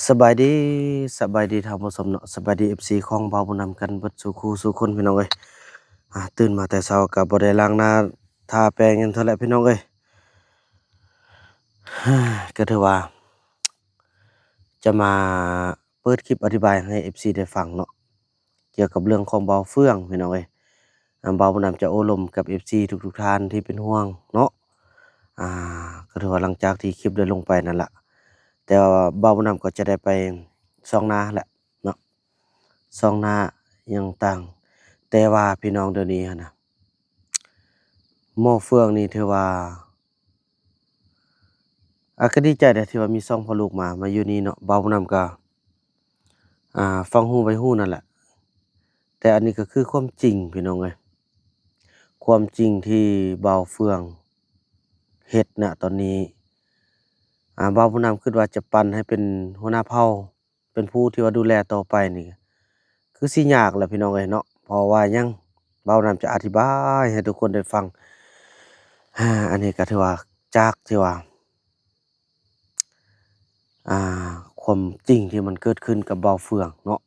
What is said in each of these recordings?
ສະບາຍດີ ສະບາຍດີທ່ານຜູ້ຊົມເນາະ ສະບາຍດີ ເອັຟຊີ ຂອງບ່າວບຸນນຳກັນເບິດສູ່ຄູ່ສູ່ຄົນ ພີ່ນ້ອງເອີຍ. ອ່າ ຕື່ນມາແຕ່ເຊົ້າກໍບໍ່ໄດ້ລ້າງໜ້າທາແປງຫຍັງເທື່ອແຫຼະ ພີ່ນ້ອງເອີຍ. ກໍຖືວ່າຈະມາເປີດຄລິບອະທິບາຍໃຫ້ ເອັຟຊີ ໄດ້ຟັງເນາະ ກ່ຽວກັບເລື່ອງຂອງບ່າວເຟືອງ ພີ່ນ້ອງເອີຍ. ອ່າ ບ່າວບຸນນຳຈະໂອ້ລົມກັບ ເອັຟຊີ ທຸກໆທ່ານທີ່ເປັນຫ່ວງເນາະ. ອ່າ ກໍຖືວ່າຫຼັງຈາກທີ່ຄລິບໄດ້ລົງໄປນັ້ນລະ ແຕ່ວ່າບ່າວບຸນນຳກໍຈະໄດ້ໄປຊອງນາແຫຼະເນາະ ຊອງນາຫຍັງຕ່າງ. ແຕ່ວ່າພີ່ນ້ອງ ດຽວນີ້ຫັ້ນນະ ໝໍເຟືອງນີ້ຖືວ່າ ອ່າ ກໍດີໃຈເດ້ທີ່ວ່າມີສອງພໍ່ລູກມາ ມາຢູ່ນີ້ເນາະ. ບ່າວບຸນນຳກໍ ອ່າ ຟັງຮູ້ໄວຮູ້ນັ້ນແຫຼະ ແຕ່ອັນນີ້ກໍຄືຄວາມຈິງ ພີ່ນ້ອງເອີຍ. ຄວາມຈິງທີ່ບ່າວເຟືອງເຮັດນະຕອນນີ້ ອ່າ ບ່າວບຸນນຳຄິດວ່າຈະປັ່ນໃຫ້ເປັນຫົວໜ້າເຜົ່າ ເປັນຜູ້ທີ່ວ່າດູແລຕໍ່ໄປນີ້ ຄືຊິຍາກແຫຼະ ພີ່ນ້ອງເອີຍເນາະ. ເພາະວ່າຫຍັງ ບ່າວບຸນນຳຈະອະທິບາຍໃຫ້ທຸກຄົນໄດ້ຟັງ. ອັນນີ້ກໍຖືວ່າຈາກທີ່ວ່າ ອ່າ ຄວາມຈິງທີ່ມັນເກີດຂຶ້ນກັບບ່າວເຟືອງເນາະ.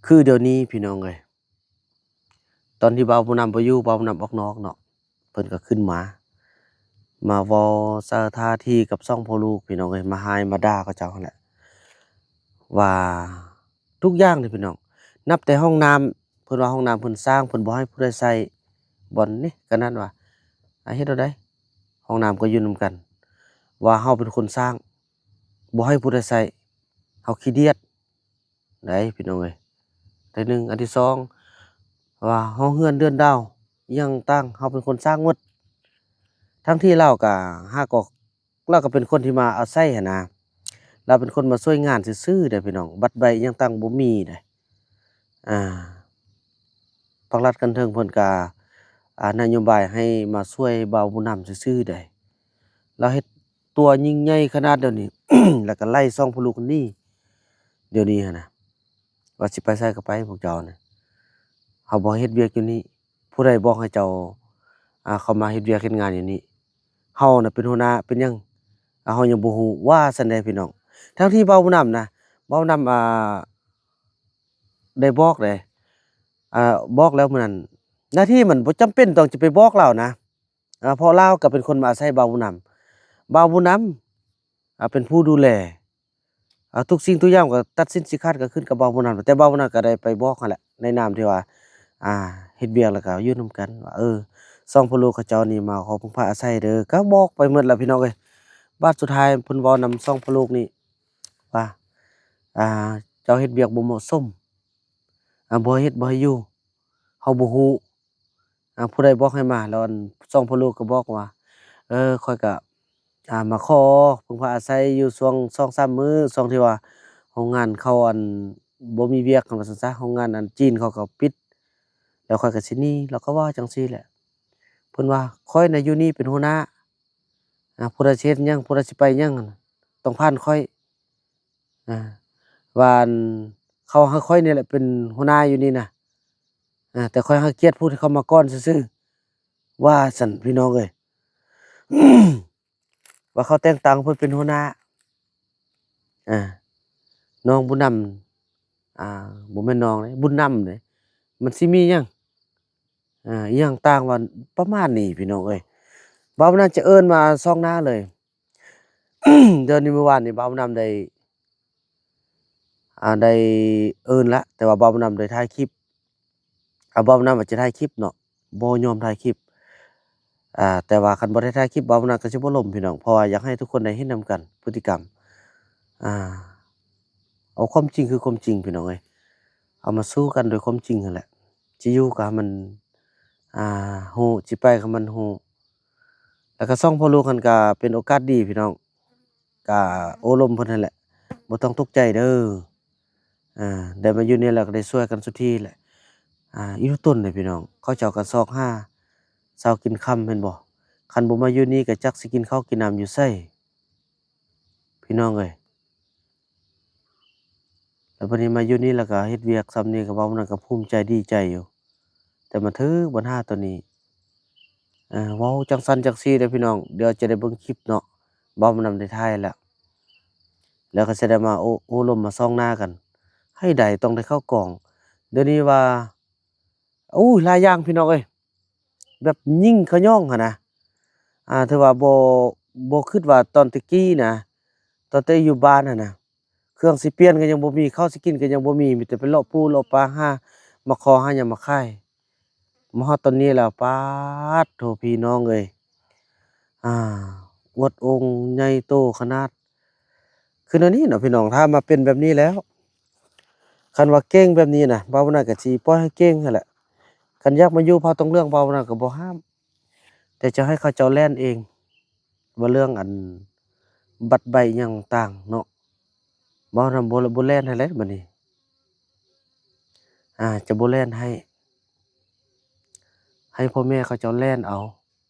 ຄືດຽວນີ້ ພີ່ນ້ອງເອີຍ ຕອນທີ່ບ່າວບຸນນຳບໍ່ຢູ່ ບ່າວບຸນນຳອອກນອກເນາະ ເພິ່ນກໍຂຶ້ນມາ ມາເວົ້າສາຖາຖີ່ກັບສອງພໍ່ລູກ ພີ່ນ້ອງເອີຍ ມາຮ້າຍມາດ່າເຂົາເຈົ້າຫັ້ນແຫຼະ ວ່າທຸກຢ່າງເດ້ ພີ່ນ້ອງ. ນັບແຕ່ຫ້ອງນ້ຳ ເພິ່ນວ່າຫ້ອງນ້ຳເພິ່ນສ້າງ ເພິ່ນບໍ່ໃຫ້ຜູ້ໃດໃຊ້. ບ່ອນນີ້ກໍນັ້ນວ່າ ອາ ເຮັດແນວໃດ ຫ້ອງນ້ຳກໍຢູ່ນຳກັນ ວ່າເຮົາເປັນຄົນສ້າງ ບໍ່ໃຫ້ຜູ້ໃດໃຊ້ ເຮົາຂີ້ດຽດ ໄດ້ພີ່ນ້ອງເອີຍ ແຕ່ໜຶ່ງ. ອັນທີສອງ ວ່າຫ້ອງເຮືອນເຮືອນດາວ ອີ່ຫຍັງຕ່າງ ເຮົາເປັນຄົນສ້າງໝົດ ທັງທີ່ລາວກະ ຫາກໍ ລາວກໍເປັນຄົນທີ່ມາອາໄສຫັ້ນນະ ລາວເປັນຄົນມາຊ່ວຍງານຊື່ໆເດ້ ພີ່ນ້ອງ. ບັດໃບອີ່ຫຍັງຕ່າງບໍ່ມີເດ້ ອ່າ ພັກລັດຂັ້ນເທິງເພິ່ນກະ ອ່າ ນະໂຍບາຍໃຫ້ມາຊ່ວຍບ່າວບຸນນຳຊື່ໆເດ້. ລາວເຮັດຕົວຍິ່ງໃຫຍ່ຂະໜາດດຽວນີ້ ແລ້ວກໍໄລ່ສອງພໍ່ລູກນີ້ ດຽວນີ້ຫັ້ນນະ ວ່າຊິໄປໃສກໍໄປ ພວກເຈົ້ານະ ເຮົາບໍ່ເຮັດວຽກຢູ່ນີ້. ຜູ້ໃດບອກໃຫ້ເຈົ້າ ອ່າ ເຂົ້າມາເຮັດວຽກເຮັດງານຢູ່ນີ້? ເຮົານະເປັນຫົວໜ້າ ເປັນຫຍັງ ອ່າ ເຮົາຍັງບໍ່ຮູ້ ວ່າຊັ້ນເດ້ ພີ່ນ້ອງ. ທັງທີ່ບ່າວບຸນນຳນະ ບ່າວບຸນນຳ ອ່າ ໄດ້ບອກເດ້ ອ່າ ບອກແລ້ວມື້ນັ້ນ ໜ້າທີ່ມັນບໍ່ຈຳເປັນຕ້ອງຈະໄປບອກລາວນະ ອ່າ ເພາະລາວກໍເປັນຄົນມາອາໄສບ່າວບຸນນຳ ບ່າວບຸນນຳ ອ່າ ເປັນຜູ້ດູແລ ອ່າ ທຸກສິ່ງທຸກຢ່າງກໍຕັດສິນຊີ້ຂາດກໍຂຶ້ນກັບບ່າວບຸນນຳ. ແຕ່ບ່າວບຸນນຳກໍໄດ້ໄປບອກຫັ້ນແຫຼະ ໃນນາມທີ່ວ່າ ອ່າ ເຮັດວຽກແລ້ວກໍຢູ່ນຳກັນວ່າ ເອີ ສອງພໍ່ລູກເຂົາເຈົ້ານີ້ມາຂໍເພິ່ງພາອາໄສເດີ ກໍບອກໄປໝົດແລ້ວ ພີ່ນ້ອງເອີຍ. ບາດສຸດທ້າຍເພິ່ນເວົ້ານຳສອງພໍ່ລູກນີ້ວ່າ ອ່າ ເຈົ້າເຮັດວຽກບໍ່ເໝາະສົມ ອ່າ ບໍ່ໃຫ້ເຮັດ ບໍ່ໃຫ້ຢູ່ ເຮົາບໍ່ຮູ້ ອ່າ ຜູ້ໃດບອກໃຫ້ມາ? ແລ້ວອັນສອງພໍ່ລູກກໍບອກວ່າ ເອີ ຂ້ອຍກໍ ອ່າ ມາຂໍເພິ່ງພາອາໄສຢູ່ຊ່ວງສອງສາມມື້ ຊ່ວງທີ່ວ່າໂຮງງານເຂົາ ອັນ ບໍ່ມີວຽກ ວ່າຊັ້ນຊະ ໂຮງງານ ອັນ ຈີນເຂົາກໍປິດ ແລ້ວຂ້ອຍກໍຊິໜີ. ລາວກໍເວົ້າຈັ່ງຊີ້ແຫຼະ ເພິ່ນວ່າ ຂ້ອຍນະຢູ່ນີ້ເປັນຫົວໜ້າ ອ່າ ຜູ້ໃດຊິເຮັດຫຍັງ ຜູ້ໃດຊິໄປຫຍັງ ຕ້ອງຜ່ານຂ້ອຍ ອ່າ ວ່າ ອັນ ເຂົາໃຫ້ຂ້ອຍນີ້ແຫຼະເປັນຫົວໜ້າຢູ່ນີ້ນະ ອ່າ ແຕ່ຂ້ອຍໃຫ້ກຽດຜູ້ທີ່ເຂົ້າມາກ່ອນຊື່ໆ ວ່າຊັ້ນ ພີ່ນ້ອງເອີຍ ວ່າເຂົາແຕ່ງຕັ້ງເພິ່ນເປັນຫົວໜ້າ ອ່າ ນ້ອງບຸນນຳ ອ່າ ບໍ່ແມ່ນນ້ອງເດ້ ບຸນນຳເດ້ ມັນຊິມີຫຍັງ ອ່າ ອີ່ຫຍັງຕ່າງວ່າປະມານນີ້ ພີ່ນ້ອງເອີຍ. ບ່າວບຸນນຳຈະເອີ້ນມາຊອງໜ້າເລີຍ ດຽວນີ້ ມື້ວານນີ້ບ່າວບຸນນຳໄດ້ ອ່າ ໄດ້ເອີ້ນລະ ແຕ່ວ່າບ່າວບຸນນຳໄດ້ຖ່າຍຄລິບ ອ່າ ບ່າວບຸນນຳວ່າຈະຖ່າຍຄລິບເນາະ ບໍ່ຍອມຖ່າຍຄລິບ ອ່າ ແຕ່ວ່າຄັນບໍ່ໄດ້ຖ່າຍຄລິບ ບ່າວບຸນນຳກໍຊິບໍ່ລົມ ພີ່ນ້ອງ ເພາະວ່າຢາກໃຫ້ທຸກຄົນໄດ້ເຫັນນຳກັນ ພຶດຕິກຳ ອ່າ ເອົາຄວາມຈິງຄືຄວາມຈິງ ພີ່ນ້ອງເອີຍ ເອົາມາສູ້ກັນດ້ວຍຄວາມຈິງຫັ້ນແຫຼະ. ຊິຢູ່ກໍໃຫ້ມັນ ອ່າ ຮູ້ ຊິໄປກໍໃຫ້ມັນຮູ້. ແລ້ວກໍສອງພໍ່ລູກຫັ້ນກໍເປັນໂອກາດດີ ພີ່ນ້ອງ ກໍໂອ້ລົມເພິ່ນຫັ້ນແຫຼະ ບໍ່ຕ້ອງຕົກໃຈເດີ ອ່າ ໄດ້ມາຢູ່ນີ້ແລ້ວກໍໄດ້ຊ່ວຍກັນສຸດທີ່ແຫຼະ. ອ່າ ອີ່ຫຍັງຕົນເດ້ ພີ່ນ້ອງ ເຂົາເຈົ້າກໍຊອກຫາເຊົ້າກິນຄ່ຳແມ່ນບໍ່? ຄັນບໍ່ມາຢູ່ນີ້ກໍຈັກຊິກິນເຂົ້າກິນນ້ຳຢູ່ໃສ ພີ່ນ້ອງເອີຍ. ແລ້ວບັດນີ້ມາຢູ່ນີ້ ແລ້ວກໍເຮັດວຽກຊ່ຳນີ້ ກໍເວົ້ານຳກໍພູມໃຈດີໃຈຢູ່ ແຕ່ມາຖືກບັນຫາຕົວນີ້ ເອີ ເວົ້າຈັ່ງຊັ້ນຈັ່ງຊີ້ເດ້ພີ່ນ້ອງ. ດຽວຈະໄດ້ເບິ່ງຄລິບເນາະ ເວົ້ານຳໄດ້ທ້າຍແລ້ວ ແລ້ວກໍຊິໄດ້ມາໂອ້ ໂອ້ລົມມາສ່ອງໜ້າກັນ ໃຫ້ໄດ້ຕ້ອງໄດ້ເຂົ້າກອງ. ດຽວນີ້ວ່າ ໂອ້ຍ ຫຼາຍຢ່າງພີ່ນ້ອງເອີຍ ແບບຍິງຂະຫຍອງຫັ້ນນະ ອ່າ ຖືວ່າບໍ່ ບໍ່ຄິດວ່າຕອນແຕ່ກີ້ນະ ຕອນແຕ່ຢູ່ບ້ານຫັ້ນນະ ເຄື່ອງຊິປ່ຽນກໍຍັງບໍ່ມີ ເຂົ້າຊິກິນກໍຍັງບໍ່ມີ ມີແຕ່ໄປເລາະປູເລາະປາ ຫາມາຂໍຫາຫຍັງມາຂາຍ. ມາຮອດຕອນນີ້ແລ້ວ ປາດໂທ້ ພີ່ນ້ອງເອີຍ ອ່າ ອວດອົ່ງໃຫຍ່ໂຕຂະໜາດ. ຄືແນວນີ້ເນາະພີ່ນ້ອງ ຖ້າມາເປັນແບບນີ້ແລ້ວ ຄັນວ່າເກັ່ງແບບນີ້ນະ ບ່າວບຸນນຳກໍຊິປ່ອຍໃຫ້ເກັ່ງຫັ້ນແຫຼະ. ຄັນຢາກມາຢູ່ເຜົ່າຕົງເຫຼືອງ ບ່າວບຸນນຳກໍບໍ່ຫ້າມ ແຕ່ຈະໃຫ້ເຂົາເຈົ້າແລ່ນເອງ ວ່າເລື່ອງອັນບັດໃບຫຍັງຕ່າງເນາະ ບ່າວບຸນນຳບໍ່ ບໍ່ແລ່ນໃຫ້ແລ້ວບັດນີ້ ອ່າ ຈະບໍ່ແລ່ນໃຫ້ ໃຫ້ພໍ່ແມ່ເຂົາເຈົ້າແລ່ນເອົາ.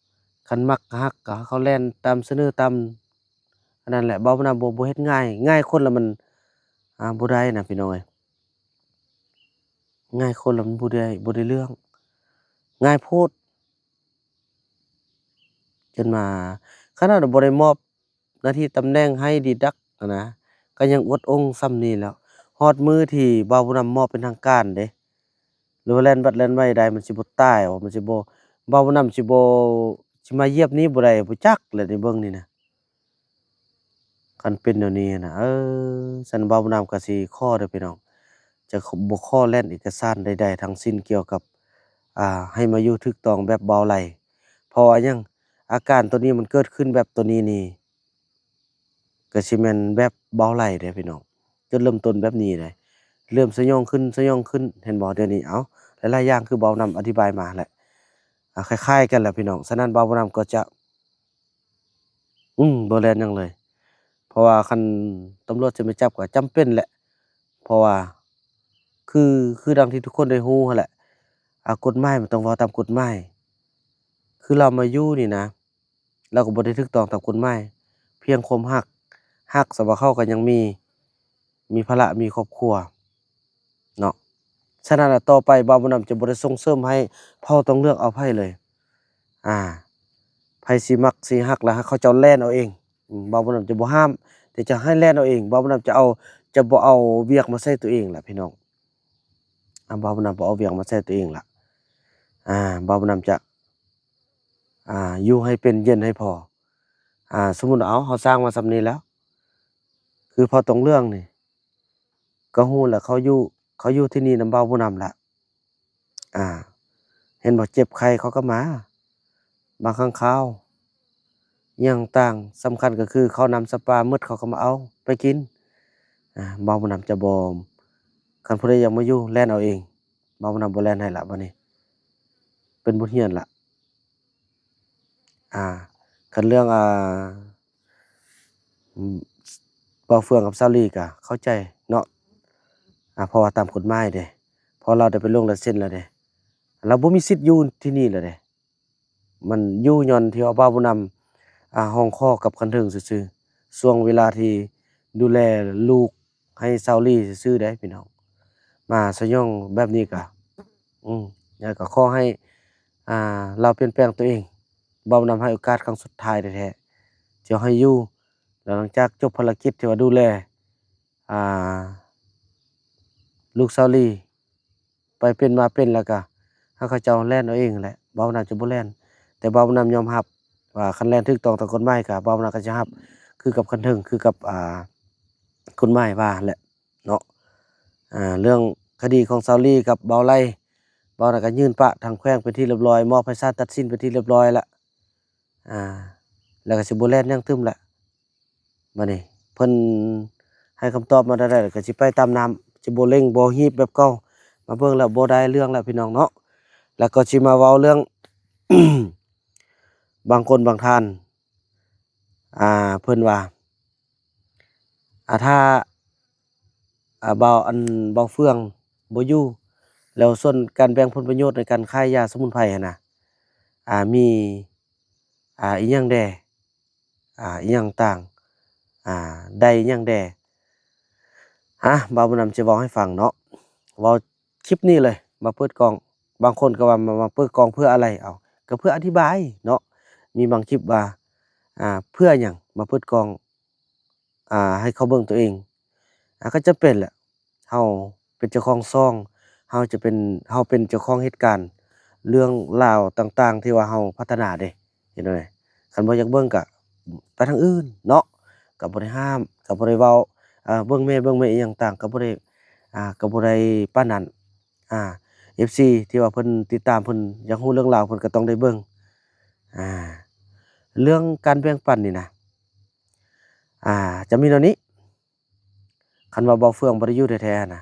ຄັນມັກຮັກກໍໃຫ້ເຂົາແລ່ນຕາມສະເໜີຕາມ ອັນນັ້ນແຫຼະ ບ່າວບຸນນຳບໍ່ ບໍ່ເຮັດງ່າຍ ງ່າຍຄົນລະມັນ ອ່າ ບໍ່ໄດ້ນະພີ່ນ້ອງເອີຍ ງ່າຍຄົນລະມັນບໍ່ໄດ້ ບໍ່ໄດ້ເລື່ອງ ງ່າຍໂພດ. ຈົນວ່າຂະໜາດວ່າບໍ່ໄດ້ມອບໜ້າທີ່ຕຳແໜ່ງໃຫ້ດີດັກຫັ້ນນະ ກໍຍັງອວດອົ່ງສ່ຳນີ້ແລ້ວ ຮອດມື້ທີ່ບ່າວບຸນນຳມອບເປັນທາງການເດ້ ຫຼືວ່າແລ່ນບັດແລ່ນໄວໄດ້ ມັນຊິບໍ່ຕາຍບໍ່ ມັນຊິບໍ່ ບ່າວບຸນນຳຊິບໍ່ ຊິມາຢຽບນີ້ບໍ່ໄດ້ ບໍ່ຈັກແຫຼະ ນີ້ເບິ່ງນີ້ນະ. ຄັນເປັນແນວນີ້ນະ ເອີ ຊັ້ນບ່າວບຸນນຳກໍຊິຂໍເດີພີ່ນ້ອງ ຈະບໍ່ຂໍແລ່ນເອກະສານໃດໆທັງສິ້ນກ່ຽວກັບ ອ່າ ໃຫ້ມາຢູ່ຖືກຕ້ອງແບບບ່າວໄຫຼ ເພາະວ່າຫຍັງ ອາການໂຕນີ້ມັນເກີດຂຶ້ນແບບໂຕນີ້ນີ້ ກໍຊິແມ່ນແບບບ່າວໄຫຼເດ້ພີ່ນ້ອງ ຈຸດເລີ່ມຕົ້ນແບບນີ້ເດ້ ເລີ່ມສະຫຍອງຂຶ້ນ ສະຫຍອງຂຶ້ນ ເຫັນບໍ່? ດຽວນີ້ ເອົ້າ ຫຼາຍໆຢ່າງຄືບ່າວບຸນນຳອະທິບາຍມາແຫຼະ ອ່າ ຄ້າຍໆກັນແຫຼະພີ່ນ້ອງ. ສະນັ້ນບ່າວບຸນນຳກໍຈະ ອືມ ບໍ່ແລ່ນຫຍັງເລີຍ ເພາະວ່າຄັນຕຳຫຼວດຊິມາຈັບກໍຈຳເປັນແຫຼະ ເພາະວ່າ ຄື ຄືດັ່ງທີ່ທຸກຄົນໄດ້ຮູ້ຫັ້ນແຫຼະ ອາ ກົດໝາຍມັນຕ້ອງເວົ້າຕາມກົດໝາຍ ຄືລາວມາຢູ່ນີ້ນະ ລາວກໍບໍ່ໄດ້ຖືກຕ້ອງຕາມກົດໝາຍ ພຽງຄວາມຮັກ ຮັກສຳວ່າເຂົາກໍຍັງມີ ມີພາລະ ມີຄອບຄົວເນາະ. ສະນັ້ນລະ ຕໍ່ໄປບ່າວບຸນນຳຈະບໍ່ໄດ້ສົ່ງເສີມໃຫ້ເຜົ່າຕົງເຫຼືອງເອົາໃຜເລີຍ ອ່າ ໃຜຊິມັກຊິຮັກລະໃຫ້ເຂົາເຈົ້າແລ່ນເອົາເອງ ອືມ ບ່າວບຸນນຳຈະບໍ່ຫ້າມ ແຕ່ຈະໃຫ້ແລ່ນເອົາເອງ ບ່າວບຸນນຳຈະເອົາ ຈະບໍ່ເອົາວຽກມາໃສ່ຕົວເອງລະພີ່ນ້ອງ ອ່າ ບ່າວບຸນນຳບໍ່ເອົາວຽກມາໃສ່ຕົວເອງລະ ອ່າ ບ່າວບຸນນຳຈະ ອ່າ ຢູ່ໃຫ້ເປັນ ເຢັນໃຫ້ພໍ ອ່າ ສົມມຸດເອົາ ເຮົາສ້າງມາສ່ຳນີ້ແລ້ວ ຄືເຜົ່າຕົງເຫຼືອງນີ້ ກໍຮູ້ແຫຼະ ເຂົາຢູ່ ເຂົາຢູ່ທີ່ນີ້ນຳບ່າວບຸນນຳລະ ອ່າ ເຫັນບໍ່ ເຈັບໄຂ້ເຂົາກໍມາ ບາງຄັ້ງຄາວ ອີ່ຫຍັງຕ່າງ ສຳຄັນກໍຄືເຂົ້ານ້ຳສຳປາໝົດ ເຂົາກໍມາເອົາໄປກິນ ອ່າ ບ່າວບຸນນຳຈະບໍ່ ຄັນຜູ້ໃດຢາກມາຢູ່ ແລ່ນເອົາເອງ ບ່າວບຸນນຳບໍ່ແລ່ນໃຫ້ລະ ບັດນີ້ເປັນບົດຮຽນລະ ອ່າ ຄັນເລື່ອງ ອ່າ ອືມ ບ່າວເຟືອງກັບສາວລີກໍເຂົ້າໃຈເນາະ ອ່າ ເພາະວ່າຕາມກົດໝາຍເດ້ ເພາະລາວໄດ້ໄປລ່ວງລາຍເຊັນແລ້ວເດ້ ລາວບໍ່ມີສິດຢູ່ທີ່ນີ້ແລ້ວເດ້ ມັນຢູ່ຍ້ອນທີ່ວ່າບ່າວບຸນນຳ ອ່າ ຮ້ອງຂໍກັບຂັ້ນເທິງຊື່ໆ ຊ່ວງເວລາທີ່ດູແລລູກ ໃຫ້ສາວລີຊື່ໆເດ້ພີ່ນ້ອງ ມາສະຫຍອງແບບນີ້ກະ ອືມ ແລ້ວກໍຂໍໃຫ້ ອ່າ ລາວປ່ຽນແປງຕົວເອງ ບ່າວບຸນນຳໃຫ້ໂອກາດຄັ້ງສຸດທ້າຍແທ້ໆ ຈະໃຫ້ຢູ່ ແລ້ວຫຼັງຈາກຈົບພາລະກິດທີ່ວ່າດູແລ ອ່າ ລູກສາວລີ ໄປເປັນມາເປັນ ແລ້ວກະໃຫ້ເຂົາເຈົ້າແລ່ນເອົາເອງແຫຼະ ບ່າວບຸນນຳຈະບໍ່ແລ່ນ ແຕ່ບ່າວບຸນນຳຍອມຮັບວ່າຄັນແລ່ນຖືກຕ້ອງຕາມກົດໝາຍກະ ບ່າວບຸນນຳກໍຈະຮັບ ຄືກັບຂັ້ນເທິງ ຄືກັບ ອ່າ ກົດໝາຍວ່າຫັ້ນແຫຼະເນາະ ອ່າ ເລື່ອງຄະດີຂອງສາວລີກັບບ່າວໄຫຼ ບ່າວນຳກໍຍື່ນປະທາງແຂວງເປັນທີ່ລຽບຮ້ອຍ ມອບໃຫ້ສານຕັດສິນເປັນທີ່ລຽບຮ້ອຍລະ ອ່າ ແລ້ວກໍຊິບໍ່ແລ່ນຫຍັງຕື່ມລະ ບັດນີ້ເພິ່ນໃຫ້ຄຳຕອບມາແນວໃດ ແລ້ວກໍຊິໄປຕາມນ້ຳ ຊິບໍ່ເລັ່ງບໍ່ຮີບແບບເກົ່າ ມາເບິ່ງແລ້ວບໍ່ໄດ້ເລື່ອງແລ້ວພີ່ນ້ອງເນາະ. ແລ້ວກໍຊິມາເວົ້າເລື່ອງ ບາງຄົນບາງທ່ານ ອ່າ ເພິ່ນວ່າ ອ່າ ຖ້າ ອ່າ ບ່າວ ອັນ ບ່າວເຟືອງບໍ່ຢູ່ ແລ້ວສ່ວນການແບ່ງຜົນປະໂຫຍດໃນການຂາຍຢາສະໝຸນໄພຫັ້ນນະ ອ່າ ມີ ອ່າ ອີ່ຫຍັງແດ່ ອ່າ ອີ່ຫຍັງຕ່າງ ອ່າ ໄດ້ອີ່ຫຍັງແດ່ ອ່າ ບ່າວບຸນນຳຈະເວົ້າໃຫ້ຟັງເນາະ ເວົ້າຄລິບນີ້ເລີຍ ມາເປີດກ້ອງ ບາງຄົນກໍວ່າ ມາ ມາເປີດກ້ອງເພື່ອອະໄລ ເອົ້າ ກໍເພື່ອອະທິບາຍເນາະ ມີບາງຄລິບວ່າ ອ່າ ເພື່ອຫຍັງມາເປີດກ້ອງ ອ່າ ໃຫ້ເຂົາເບິ່ງຕົວເອງ ອ່າ ກໍຈຳເປັນແຫຼະ ເຮົາເປັນເຈົ້າຂອງຊ່ອງ ເຮົາຈະເປັນ ເຮົາເປັນເຈົ້າຂອງເຫດການ ເລື່ອງລາວຕ່າງໆ ທີ່ວ່າເຮົາພັດທະນາເດ້ ເຫັນບໍ່? ຄັນບໍ່ຢາກເບິ່ງກໍໄປທາງອື່ນເນາະ ກໍບໍ່ໄດ້ຫ້າມ ກໍບໍ່ໄດ້ເວົ້າ ເອີ ເບິ່ງແດ່ ເບິ່ງແດ່ ອີ່ຫຍັງຕ່າງ ກໍບໍ່ໄດ້ ອ່າ ກໍບໍ່ໄດ້ປານນັ້ນ ອ່າ ເອັຟຊີ ທີ່ວ່າເພິ່ນຕິດຕາມ ເພິ່ນຢາກຮູ້ເລື່ອງລາວ ເພິ່ນກໍຕ້ອງໄດ້ເບິ່ງ ອ່າ ເລື່ອງການແບ່ງປັນນີ້ນະ ອ່າ ຈະມີແນວນີ້ ຄັນວ່າບ່າວເຟືອງບໍ່ໄດ້ຢູ່ແທ້ໆນະ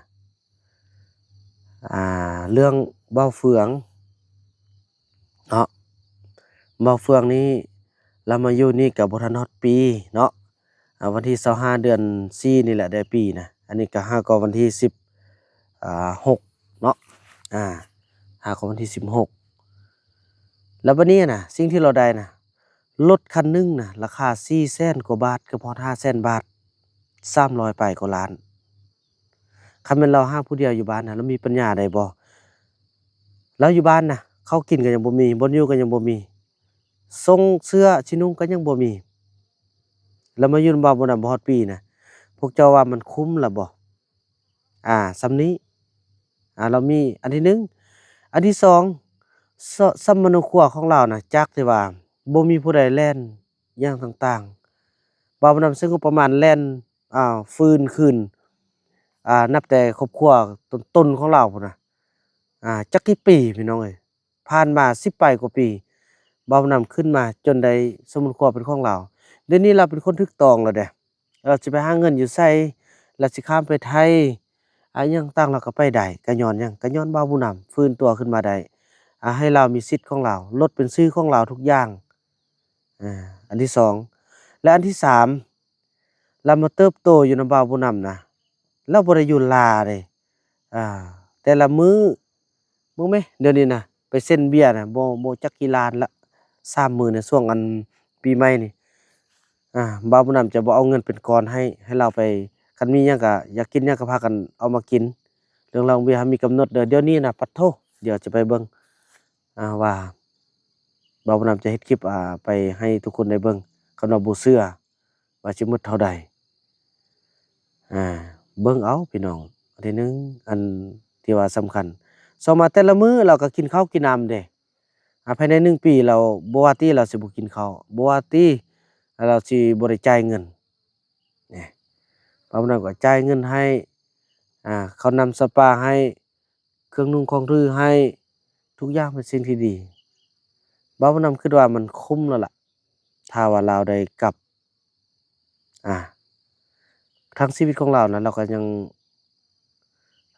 ອ່າ ເລື່ອງບ່າວເຟືອງເນາະ ບ່າວເຟືອງນີ້ລາວມາຢູ່ນີ້ກໍບໍ່ທັນຮອດປີເນາະ ອ່າ ວັນທີຊາວຫ້າ ເດືອນສີ່ນີ້ແຫຼະໄດ້ປີນະ ອັນນີ້ກໍຫາກໍວັນທີສິບ ອ່າ ຫົກເນາະ ອ່າ ຫາກໍວັນທີສິບຫົກ ແລ້ວບັດນີ້ນະ ສິ່ງທີ່ລາວໄດ້ນະ ລົດຄັນໜຶ່ງນະ ລາຄາສີ່ແສນກວ່າບາດ ເກືອບຮອດຫ້າແສນບາດ ສາມຮ້ອຍປາຍກວ່າລ້ານ ຄັນແມ່ນລາວຫາຜູ້ດຽວຢູ່ບ້ານນະ ລາວມີປັນຍາໄດ້ບໍ່? ລາວຢູ່ບ້ານນະ ເຂົ້າກິນກໍຍັງບໍ່ມີ ບ່ອນຢູ່ກໍຍັງບໍ່ມີ ສົ່ງເສື້ອຊິນຸ່ງກໍຍັງບໍ່ມີ ລາວມາຢູ່ນຳບ່າວບຸນນຳບໍ່ຮອດປີນະ ພວກເຈົ້າວ່າມັນຄຸ້ມລະບໍ່? ອ່າ ສ່ຳນີ້ ອ່າ ລາວມີ ອັນທີໜຶ່ງ ອັນທີສອງ ສ- ສຳມະໂນຄົວຂອງລາວນະ ຈາກທີ່ວ່າບໍ່ມີຜູ້ໃດແລ່ນຫຍັງຕ່າງໆ ບ່າວບຸນນຳໃຊ້ງົບປະມານແລ່ນ ອ່າ ຟື້ນຄືນ ອ່າ ນັບແຕ່ຄອບຄົວຕົ້ນໆຂອງລາວພຸ້ນນະ ອ່າ ຈັກກີ່ປີພີ່ນ້ອງເອີຍ ຜ່ານມາສິບປາຍກວ່າປີ ບ່າວບຸນນຳຂຶ້ນມາຈົນໄດ້ສົມມຸດຄວາມເປັນຂອງລາວ ດຽວນີ້ລາວເປັນຄົນຖືກຕ້ອງແລ້ວເດ້ ລາວຊິໄປຫາເງິນຢູ່ໃສ ລາວຊິຂ້າມໄປໄທ ອາ ຫຍັງຕ່າງລາວກໍໄປໄດ້ ກໍຍ້ອນຫຍັງ? ກໍຍ້ອນບ່າວບຸນນຳຟື້ນຕົວຂຶ້ນມາໄດ້ ອາ ໃຫ້ລາວມີສິດຂອງລາວ ລົດເປັນຊື່ຂອງລາວທຸກຢ່າງ ອາ ອັນທີສອງ ແລະ ອັນທີສາມ ລາວມາເຕີບໂຕຢູ່ນຳບ່າວບຸນນຳນະ ລາວບໍ່ໄດ້ຢູ່ລາເດ້ ອາ ແຕ່ລະມື້ ເບິ່ງແມ ດຽວນີ້ນະ ໄປເຊັນເບ້ຍນະ ບໍ່ ບໍ່ຈັກກີ່ລ້ານລະ ສາມມື້ໃນຊ່ວງອັນປີໃໝ່ນີ້ ອາ ບ່າວບຸນນຳຈະບໍ່ເອົາເງິນເປັນກ້ອນໃຫ້ ໃຫ້ລາວໄປ ຄັນມີຫຍັງກະ ຢາກກິນຫຍັງກະພາກັນເອົາມາກິນ ເລື່ອງລາວເບ້ຍເຮົາມີກຳນົດເດີ ດຽວນີ້ນະ ປະໂທ້ ດຽວຈະໄປເບິ່ງ ອາ ວ່າບ່າວບຸນນຳຈະເຮັດຄລິບ ອາ ໄປໃຫ້ທຸກຄົນໄດ້ເບິ່ງ ຄັນວ່າບໍ່ເຊື່ອ ວ່າຊິໝົດເທົ່າໃດ ອາ ເບິ່ງເອົາພີ່ນ້ອງ ອັນທີໜຶ່ງ ອັນທີ່ວ່າສຳຄັນ ສອງມາແຕ່ລະມື້ລາວກໍກິນເຂົ້າກິນນ້ຳເດ້ ອາ ພາຍໃນໜຶ່ງປີລາວ ບໍ່ວ່າຕິລາວຊິບໍ່ກິນເຂົ້າ ບໍ່ວ່າຕິລາວຊິບໍ່ໄດ້ຈ່າຍເງິນ ນີ້ ບ່າວບຸນນຳກໍຈ່າຍເງິນໃຫ້ ອາ ເຂົ້ານ້ຳສຳປາໃຫ້ ເຄື່ອງນຸ່ງຂອງຖືໃຫ້ ທຸກຢ່າງເປັນສິ່ງທີ່ດີ ບ່າວບຸນນຳຄິດວ່າມັນຄຸ້ມແລ້ວລະ ຖ້າວ່າລາວໄດ້ກັບ ອາ ທັງຊີວິດຂອງລາວນະ ລາວກໍຍັງ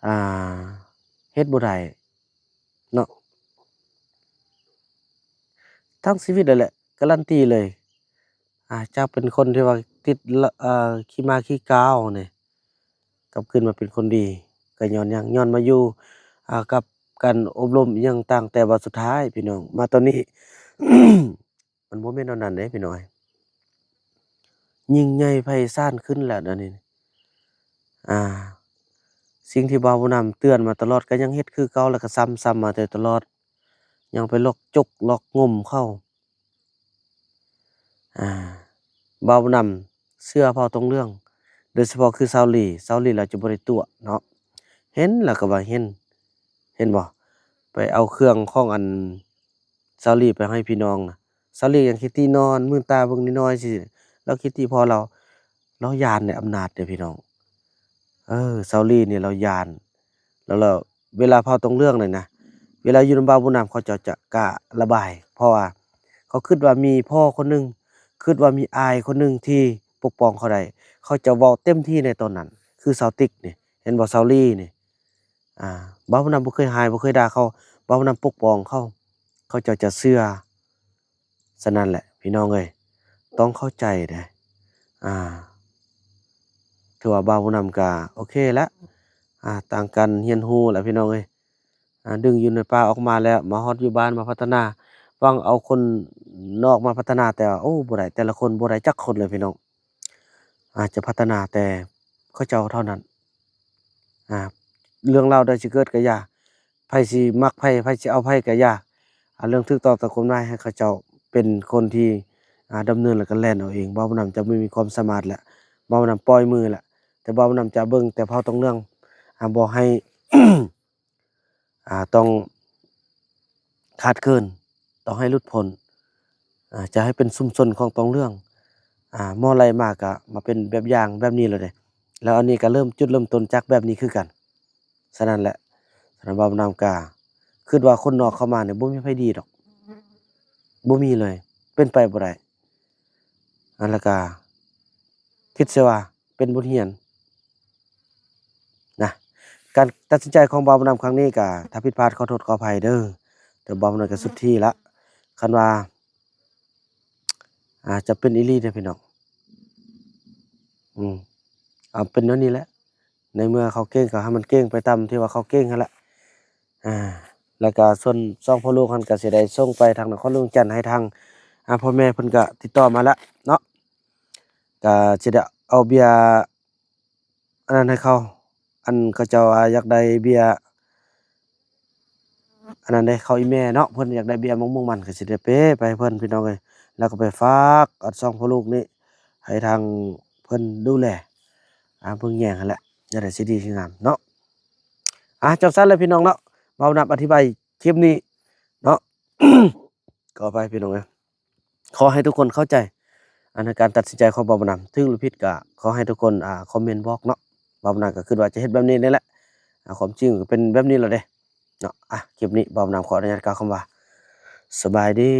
ອາ ເຮັດບໍ່ໄດ້ເນາະ ທັງຊີວິດນັ້ນແຫຼະ ກາຣັນຕີເລີຍ ອາ ຈາກເປັນຄົນທີ່ວ່າຕິດ ອາ ຂີ້ໝາຂີ້ກາວນີ້ ກັບຄືນມາເປັນຄົນດີ ກໍຍ້ອນຫຍັງ? ຍ້ອນມາຢູ່ ອາ ກັບການອົບຮົມອີ່ຫຍັງຕ່າງ ແຕ່ວ່າສຸດທ້າຍພີ່ນ້ອງ ມາຕອນນີ້ ມັນບໍ່ແມ່ນແນວນັ້ນເດ້ພີ່ນ້ອງ ຍິ່ງໃຫຍ່ໄພສານຂຶ້ນແລ້ວດຽວນີ້ ອາ ສິ່ງທີ່ບ່າວບຸນນຳເຕືອນມາຕະຫຼອດ ກໍຍັງເຮັດຄືເກົ່າ ແລ້ວກໍຊ້ຳ ຊ້ຳມາແຕ່ຕະຫຼອດ ຍັງໄປລອກຈົກລອກງົມເຂົາ ອາ ບ່າວບຸນນຳເຊື່ອເຜົ່າຕົງເຫຼືອງ ໂດຍສະເພາະຄືຊາວລີ ຊາວລີລາວຈະບໍ່ໄດ້ຕົວະເນາະ ເຫັນລາວກໍວ່າເຫັນ ເຫັນບໍ່? ໄປເອົາເຄື່ອງຂອງອັນຊາວລີໄປໃຫ້ພີ່ນ້ອງນະ ຊາວລີຍັງຄິດຕິນອນ ມືນຕາເບິ່ງນ້ອຍໆ ຊີ້ ລາວຄິດຕິພໍລາວ ລາວຢ້ານໃນອຳນາດເດ້ພີ່ນ້ອງ ເອີ ຊາວລີນີ້ລາວຢ້ານ ແລ້ວ ແລ້ວເວລາເຜົ່າຕົງເຫຼືອງນີ້ນະ ເວລາຢູ່ນຳບ່າວບຸນນຳ ເຂົາເຈົ້າຈະກ້າລະບາຍ ເພາະວ່າເຂົາຄິດວ່າມີພໍ່ຄົນໜຶ່ງ ຄິດວ່າມີອ້າຍຄົນໜຶ່ງທີ່ປົກປ້ອງເຂົາໄດ້ ເຂົາຈະເວົ້າເຕັມທີ່ໃນຕອນນັ້ນ ຄືຊາວຕິກນີ້ ເຫັນບໍ່? ຊາວລີນີ້ ອາ ບ່າວບຸນນຳບໍ່ເຄີຍຮ້າຍ ບໍ່ເຄີຍດ່າເຂົາ ບ່າວບຸນນຳປົກປ້ອງເຂົາ ເຂົາເຈົ້າຈະເຊື່ອ. ສະນັ້ນແຫຼະພີ່ນ້ອງເອີຍ ຕ້ອງເຂົ້າໃຈເດ້ ອາ ຖືວ່າບ່າວບຸນນຳກະໂອເຄລະ ອາ ຕ່າງກັນຮຽນຮູ້ລະພີ່ນ້ອງເອີຍ ອາ ດຶງຢູ່ໃນປ່າອອກມາແລ້ວ ມາຮອດຢູ່ບ້ານ ມາພັດທະນາ ຫວັງເອົາຄົນນອກມາພັດທະນາ ແຕ່ວ່າ ໂອ້ ບໍ່ໄດ້ ແຕ່ລະຄົນບໍ່ໄດ້ຈັກຄົນເລີຍພີ່ນ້ອງ ອາດຈະພັດທະນາແຕ່ເຂົາເຈົ້າເທົ່ານັ້ນ ອາ ເລື່ອງລາວໃດຊິເກີດກໍຢ່າ ໃຜຊິມັກໃຜ ໃຜຊິເອົາໃຜກໍຢ່າ ອາ ເລື່ອງຖືກຕ້ອງຕາມກົດໝາຍໃຫ້ເຂົາເຈົ້າເປັນຄົນທີ່ ອາ ດຳເນີນ ແລ້ວກໍແລ່ນເອົາເອງ ບ່າວບຸນນຳຈະບໍ່ມີຄວາມສາມາດແລ້ວ ບ່າວນຳປ່ອຍມືແຫຼະ ແຕ່ບ່າວນຳຈະເບິ່ງແຕ່ເຜົ່າຕອງເຫຼືອງ ອ່າ ບໍ່ໃຫ້ ອ່າ ຕ້ອງຂາດເຂີນ ຕ້ອງໃຫ້ຫຼຸດພົ້ນ ອ່າ ຈະໃຫ້ເປັນຊຸມຊົນຂອງຕອງເຫຼືອງ ອ່າ ໝໍໄລ່ມາກະມາເປັນແບບຢ່າງແບບນີ້ແລ້ວເດ້ ແລ້ວອັນນີ້ກະເລີ່ມ ຈຸດເລີ່ມຕົ້ນຈາກແບບນີ້ຄືກັນ. ສະນັ້ນແຫຼະ ສະນັ້ນບ່າວນຳກະຄິດວ່າຄົນນອກເຂົ້າມານີ້ບໍ່ມີໃຜດີດອກ ບໍ່ມີເລີຍ ເປັນໄປບໍ່ໄດ້ ອັນລະກະຄິດເສຍວ່າເປັນບົດຮຽນນະ ການຕັດສິນໃຈຂອງບ່າວນຳຄັ້ງນີ້ກະ ຖ້າຜິດພາດຂໍໂທດຂໍອະໄພເດີ ແຕ່ບ່າວນຳກະສຸດທີ່ລະ ຄັນວ່າ ອ່າ ຈຳເປັນອີ່ຫຼີເດ້ພີ່ນ້ອງ ອືມ ເອົາເປັນແນວນີ້ແຫຼະ ໃນເມື່ອເຂົາເກັ່ງກໍໃຫ້ມັນເກັ່ງໄປຕາມທີ່ວ່າເຂົາເກັ່ງຫັ້ນແຫຼະ ອ່າ ແລ້ວກໍສ່ວນສອງພໍ່ລູກຫັ້ນກໍຊິໄດ້ສົ່ງໄປທາງນະຄອນຫຼວງວຽງຈັນ ໃຫ້ທາງ ອ່າ ພໍ່ແມ່ເພິ່ນກໍຕິດຕໍ່ມາແລ້ວເນາະ ກໍຊິໄດ້ເອົາເບ້ຍ ອັນນັ້ນໃຫ້ເຂົາ ອັນເຂົາເຈົ້າວ່າຢາກໄດ້ເບ້ຍ ອັນນັ້ນເດ້ ເຂົາອີ່ແມ່ເນາະ ເພິ່ນຢາກໄດ້ເບ້ຍໝາກມຸງມັນ ກໍຊິໄດ້ເປໄປໃຫ້ເພິ່ນພີ່ນ້ອງເອີຍ ແລ້ວກໍໄປຝາກອັນສອງພໍ່ລູກນີ້ໃຫ້ທາງເພິ່ນດູແລ ອ່າ ເບິ່ງແຍງຫັ້ນແຫຼະ ຈັ່ງໃດຊິດີຊິງາມເນາະ ອ່າ ຈັ່ງຊັ້ນແຫຼະພີ່ນ້ອງເນາະ ເວົ້ານຳອະທິບາຍຄລິບນີ້ເນາະ ຂໍອະໄພພີ່ນ້ອງເອີຍ ຂໍໃຫ້ທຸກຄົນເຂົ້າໃຈ ອັນໃນການຕັດສິນໃຈຂອງບ່າວນຳ ຖືກຫຼືຜິດກໍຂໍໃຫ້ທຸກຄົນ ອ່າ ຄອມເມັນບອກເນາະ ບ່າວນຳກໍຄິດວ່າຈະເຮັດແບບນີ້ນີ້ແຫຼະ ອ່າ ຄວາມຈິງກໍເປັນແບບນີ້ແຫຼະເດ້ເນາະ ອ່າ ຄລິບນີ້ບ່າວນຳຂໍອະນຸຍາດກ່າວຄຳວ່າ ສະບາຍດີ